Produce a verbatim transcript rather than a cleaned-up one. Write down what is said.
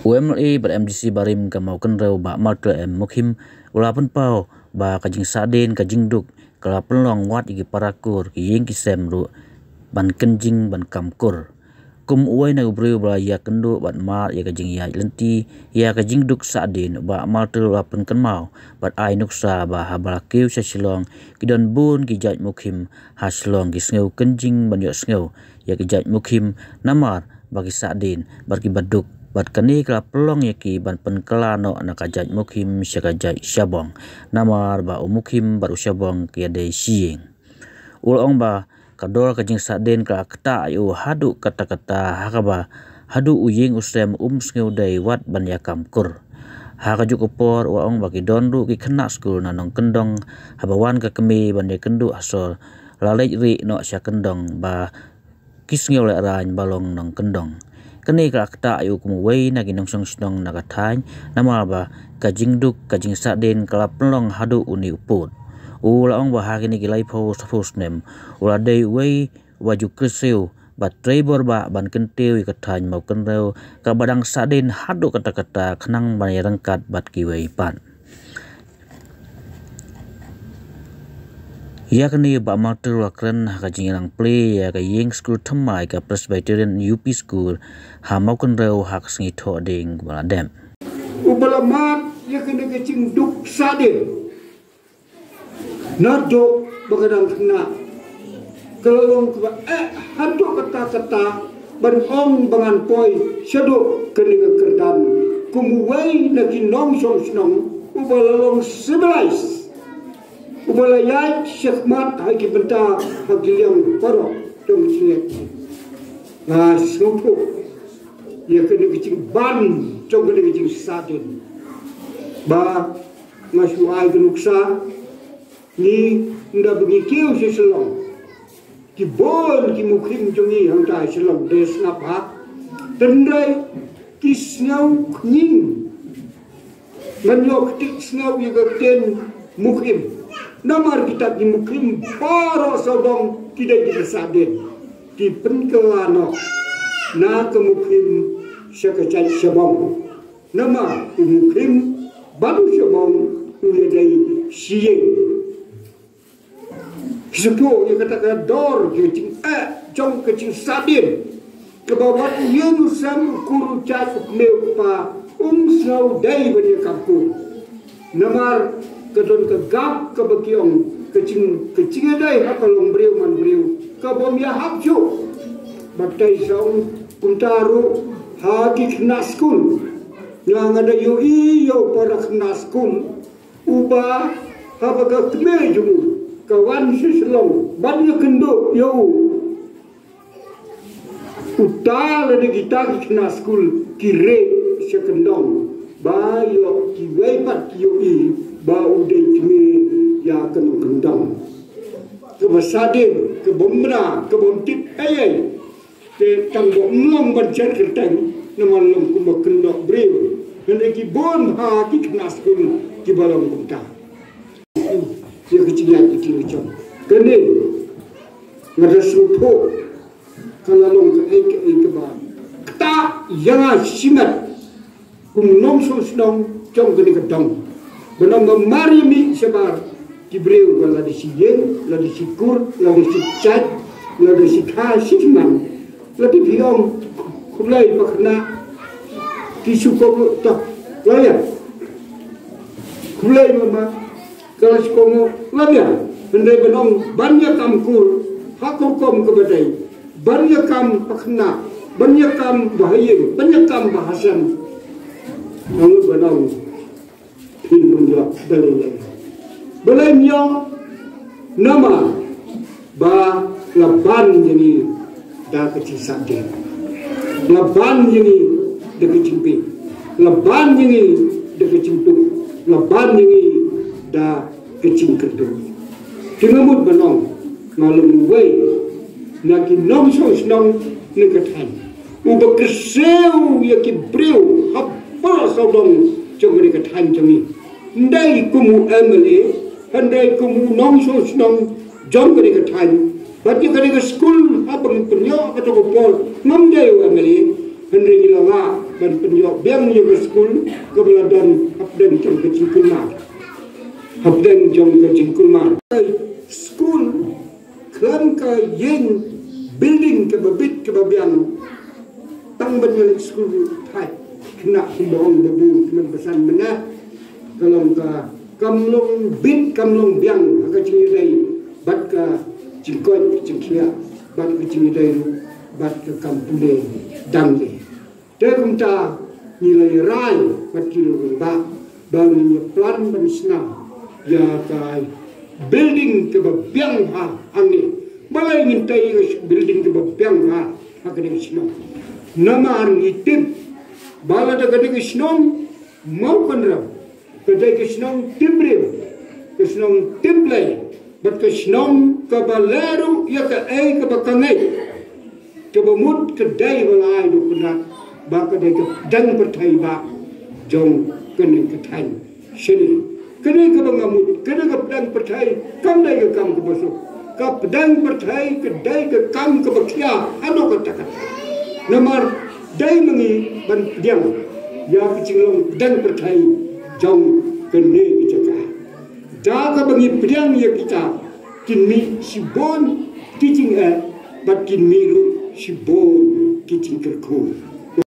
U M L A bad M D C barim ka Mawkynrew, Bah Martyr M Mukhim, u la pynpaw ba ka jingsahdien ka jingduk ka la pynlong wat ïa ki para kur, ki ïing ki sem ruh ban kynjing ban kam kur. Kum uwei na u briew ba la ïakynduh bad mad ïa ka jingïaid lynti ïa ka jingduk sahdien, Bah Martyr u la pynkynmaw bad ai nuksa ba haba la kiew sha Shillong, ki don bun ki jait Mukhim ha Shillong ki sngew kynjing ban ïohsngew ïa ki jait Mukhim namar ba ki sahdien bad ki baduk, bad kane ka la pynlong ïa ki ban pynkylla noh na ka jait Mukhim sha ka jait Shabong, namar ba u Mukhim bad u Shabong ki ïadei shi ïing. U la ong ba ka dor ka jingsahdien ka la ktah ïa u haduh katta katta, ha kaba haduh u ïing u sem um sngew dei wat ban ïakam kur. Ha kajuh ka por u la ong ba ki don ruh ki khynnah skul na Nongkyndong, haba wan ka kmie ban ïakynduh ha sor, la leit rieh noh sha Kyndong ba ki sngew lehraiñ ba long Nongkyndong. Kane ka la ktah ïa u kum uwei na ki nongshong shnong na ka thaiñ, namar ba ka jingduk ka jingsahdien ka la pynlong haduh une u pud. U la ong ba ha kine ki laiphew saphew snem u la dei uwei uba ju kyrsiew bad trei bor bha ban kyntiew ïa ka thaiñ Mawkynrew kaba dang sahdien haduh katta katta khnang ban ïaryngkat bad kiwei pat. Ïa kane Bah Martyr u la kren ha ka jingïalang plie ïa ka ïing skul thymmai ka Presbyterian U P School ha Mawkynrew ha ka sngi Thohdieng ba la dep. Uba la mad ïa kane ka jingduk sahdien naduh ba ka dang khynnah, ka la long kaba eh haduh katta katta ban ong ba ngan poi shaduh kane ka kyrdan kum uwei na ki nongshong shnong uba la long civilized, uba la ïaid shakhmat ha ki bynta ha ki liang baroh jong ka jingïaid. Nga sngewthuh ïa kane ka jingban jong kane ka jingsahdien ba nga shu ai ka nuksa, ngi, ynda ba ngi kiew sha Shillong, ki bun ki Mukhim jong ngi hangta Shillong dei sngap ha, hynrei ki sngew khñiang ban ïoh kti sngew ïa ka ktien Mukhim. Namar kita ki Mukhim baroh sawdong ki dei kita sahdien, ki pynkylla noh na ka Mukhim sha ka jait Shabong. Namar u Mukhim bad u Shabong u ïadei shi ïing. Sngewthuh ïa kata ka dor ka jingeh jong ka jingsahdien kaba wat u ïing u sem, u kur u jait, u kmie u kpa um sngew dei ban ïakam kur. Namar ka don ka gap kaba ki ong ka jing, ka jingïadei ha ka long briew man briew ka bym ïahap shuh. Bad te sa ong kumta ruh ha ki khynnah skul. Nga, nga da ïohi ïa u para khynnah skul uba haba ka kmie jong u ka wan sha Shillong ban ïakynduh ïa u, uta lane kita ki khynnah skul ki rieh sha Kyndong ba ïoh kiwei pat ki ïohi ba u dei kmie ïa ka nongkyndong. Kaba sahdien, ka bym bna, ka bym tip ei ei. Te tang ba ym long ban jan kyrteng namar long kumba kynnoh briew. Hynrei ki bun ha ki khynnah skul kiba long kumta. Ïa ka jingïaid ka jingïaid jong kane nga da sngewthuh ka la long kaei kaei kaba ktah ïa nga shimet kum nongshong shnong jong kane ka dong. Ba nang ba mar ïa mih shabar ki briew ba la da shi ïing, la da shi kur, la da shi jait, la da shi kha shi kmie, la da phi ong khublei pakna ki shu kob to la ïa. Khublei mama. Ka la shi kohnguh la biang, hynrei ban ong ban ïakam kur ha ka rukom kaba dei, ban ïakam pakna, ban ïakam ba ha ïing, ban ïakam ba ha sem. Nga mut ban ong phin ym ïoh balei lei. Balei ym ïoh? Namar ba la ban ïa ngi da ka jingsah jingeh, la ban ïa ngi da ka jingpyni, la ban ïa ngi da ka jingduk, la ban ïa ngi da ka jingkyrduh. Te nga mut ban ong nga long uwei na ki nongshong shnong na ka thaiñ uba kyrsiew ïa ki briew ha baroh sawdong jong kane ka thaiñ jong ngi. Ym dei kum u M L A, hynrei kum u nongshong shnong jong kane ka thaiñ. Bad ïa kane ka skul haba ngi pynïoh ha kato ka por ngam dei u M L A, Hynrei ngi la lah ban pynïoh biang ïa ka skul kaba la don hapdeng jong ka jingkulmar. Hapdeng jong ka jingkulmar. Skul khlem ka ïing building kaba bit kaba biang. Tang ban ïa skul thait khynnah kumba ong babu kmen basan mynne. Ka long ka kam long bit kam long biang ha ka jingïadei bad ka jingkoit jingkhiah bad ka jingïadei ruh bad ka kam pule dang le. Te kumta ngi la ïarai bad ki rangbah ba ngin ïa plan ban sna ïa ka building kaba biang ha hangne. Balei ngin tei ïa ka building kaba biang ha ha ka dei ka shnong. Namar ngi tip ba lada ka dei ka shnong Mawkynrew ka dei ka shnong tipbriew, ka shnong tipblei bad ka shnong kaba leh ruh ïa kaei kaba ka ngeit. Kaba mut ka dei ba la ai da u Kynrad ba ka dei ka pdeng pyrthei ba jong kane ka thaiñ. Shane kane kaba nga mut kane ka pdeng pyrthei kam dei ka kam kaba suk. Ka pdeng pyrthei ka dei ka kam kaba khia haduh katta katta. Namar dei ma ngi ban pdiang ïa ka jinglong pdeng pyrthei jong kane ka jaka. Da kaba ngi pdiang ïa kita kin mih shibun ki jingeh bad kin mih ruh shibun ki jingkyrkhu.